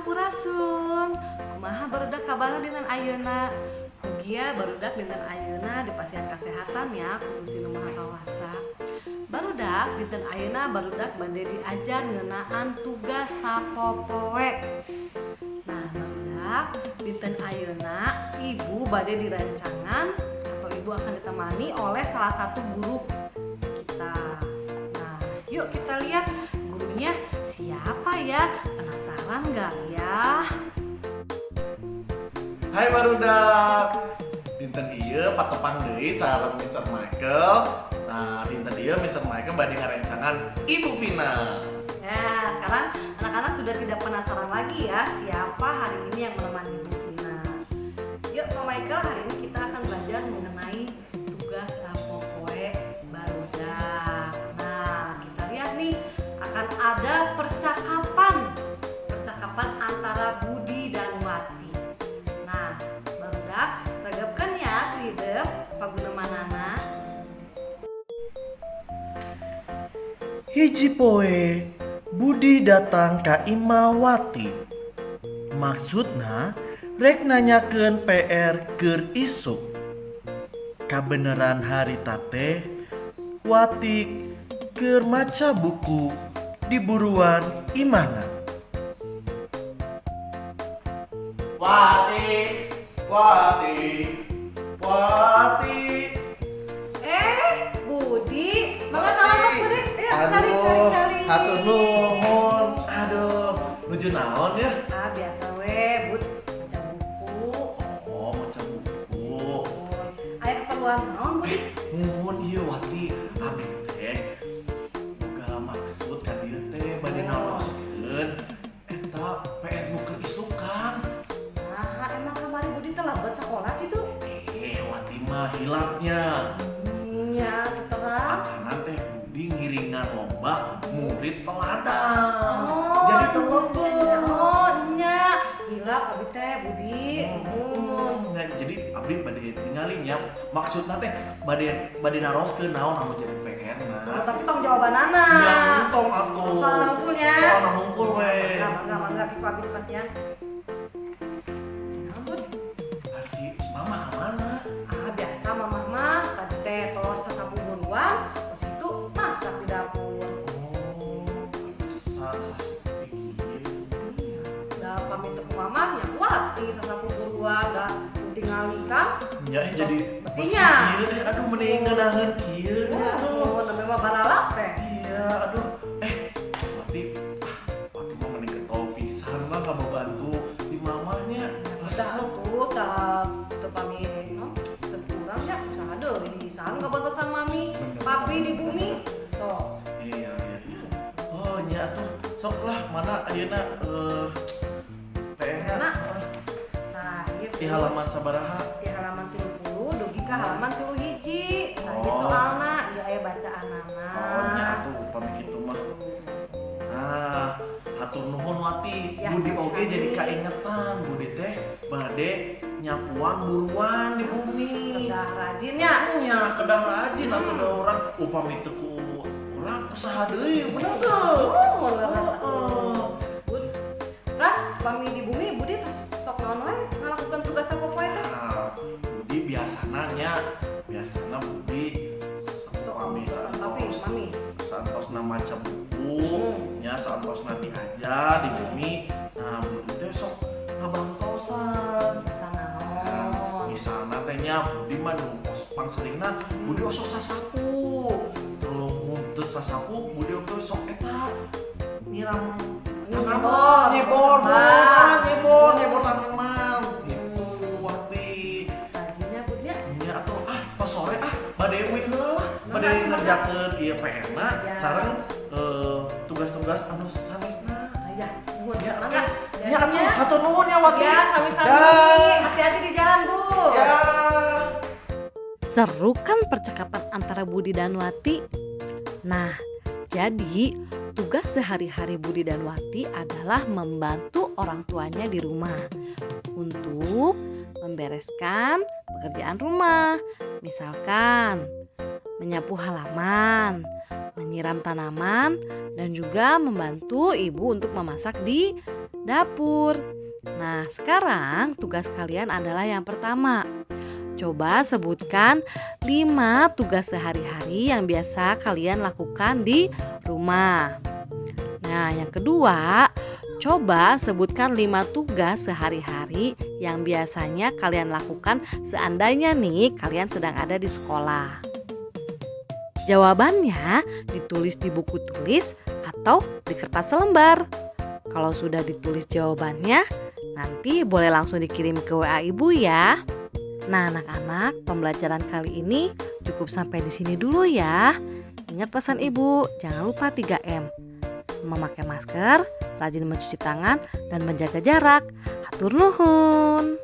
Sampurasun. Kumaha, barudak, kabarna dinten ayeuna? Mugia barudak dinten ayeuna dipasihan kesehatan ya ku Gusti Nu Maha Kawasa. Barudak, dinten ayeuna barudak bade diajar ngeunaan tugas sapopoe. Nah, barudak, dinten ayeuna ibu bade direncangan atau ibu akan ditemani oleh salah satu guru kita. Nah, yuk kita lihat gurunya siapa ya? Penasaran gak ya? Hai, barudak. Dinten ieu patepang deui sareng Mr. Michael. Nah, dinten ieu Mr. Michael bade ngarencangan Ibu Vina. Nah, sekarang anak-anak sudah tidak penasaran lagi ya siapa hari ini yang menemani Ibu Vina. Yuk, Pak Michael, hari ini kita akan belajar mengenai tugas sapopoe barudak. Nah, kita lihat nih, akan ada percakapan. Percakapan antara Budi dan Wati. Nah, barudak, regepkeun ya ku hidep pagunemanana. Hiji poe Budi datang ka imah Wati. Maksudna rek nanyakeun PR keur isuk. Kabeneran harita teh Wati keur maca buku di buruan imahna. Wati, Wati, Wati. Eh, Budi, mangga salam, Budi. Ayo, calik, calik, calik. Hatur nuhun. Aduh, nuju naon ya? Ah, biasa we, Bud, baca buku. Oh, maca buku. Oh, aya keperluan naon, Budi? Muhun ieu, Wati, abdi teh boga maksud ka dieu teh bade naroskeun eta PR nu keur isukan. Nah, emang kamari Budi telat sekolah gitu? Eh, Wati mah hilap nya. Ya, terang. Akanan teh Budi ngiringan lomba murid teladan. Oh, jadi telebet. Oh, nya. Hilap abi teh, Budi. Muhun. Nah, jadi abdi bade ningali nya, maksudna teh bade bade naroskeun naon anu jadi PR Oh, na. tapi tong jawabanana. Ya, entong atuh. Soalna hungkul nya. Soalna hungkul we. Mangga, mangga, mangga, ku abi dipasihan. Naon, Bud? Ari si mama ka mana? Ah, biasa mamah mah tadi teh tos sasapu buruan, terus itu masak di dapur. Oh, pantesan sasepi kieu. Iya, da pamit teu ku mamah nya Wati sasapu buruan da tingali kan. Ya, jadi bersihnya. Bersih kieu eh, aduh, mending ngeunaheun kieu nya, aduh. Oh, namanya mah baralak teh. Iya, aduh. Eh, Wati, ah, Wati mah mending getol pisan lah ngabantu di mamahnya. Dah Resep. Tuh tah teu pami no, teu kurang ya usaha deui. Saha nu ngabantosan mami, Bener, papi bener, di bumi. Bener. So, Iya. Oh, nya atuh. Sok lah, mana ayeuna PR-na? PR-na? Ah, Nah, ieu di halaman sabaraha? Di halaman 30 dugi ka halaman 31. Nah, ieu Oh. soalna, ieu aya bacaanana. Oh, nya atuh upami kitu mah. Ah, hatur nuhun, Wati. Ya, Budi sami-sami. oge jadi kaingetan. Budi teh bade nyapuan buruan di bumi. Kedah rajinnya. Nya, kedah rajin atuh da urang upami teu ku urang, usaha deui, bener teu? Oh, leres. Heeh. Bud. Terus pami di bumi Budi terus sok naon we ngalakukeun tugas sapopoe teh? Nah, Budi biasana nya, biasana Budi Sok upami tugasan papi, saantos mami. Saantosna maca buku nya, saantosna diajar di bumi, nah, Budi teh sok ngabantosan. Usaha Nah, naon? Misalna teh nya Budi mah nu pangseringna Budi osok sasapu, terus mun teu sasapu Budi teh sok eta nyiram Nyebor. Nyebor, Ah. nyebor, nyebor tanaman gitu, Wati. Rajinnya, Budnya. Nya atuh, ah, tos sore, ah, bade uih heula lah, bade Mangga, mangga. ngerjakeun ieu PR-na Ya. sareng tugas-tugas anu sanesna. Ah, ya, nuhun. Ya, Mangga. oke. Ya atuh, hatur nuhun ya, Wati. Ya, sami-sami. Dah. Hati-hati di jalan, Bu. Ya. Seru kan percakapan antara Budi dan Wati? Nah, jadi tugas sehari-hari Budi dan Wati adalah membantu orang tuanya di rumah untuk membereskan pekerjaan rumah. Misalkan menyapu halaman, menyiram tanaman, dan juga membantu ibu untuk memasak di dapur. Nah, sekarang tugas kalian adalah yang pertama. Coba sebutkan 5 tugas sehari-hari yang biasa kalian lakukan di rumah. Nah, yang kedua, coba sebutkan 5 tugas sehari-hari yang biasanya kalian lakukan seandainya nih kalian sedang ada di sekolah. Jawabannya ditulis di buku tulis atau di kertas selembar. Kalau sudah ditulis jawabannya, nanti boleh langsung dikirim ke WA Ibu ya. Nah, anak-anak, pembelajaran kali ini cukup sampai di sini dulu ya. Ingat pesan Ibu, jangan lupa 3M. Memakai masker, rajin mencuci tangan, dan menjaga jarak. Hatur nuhun.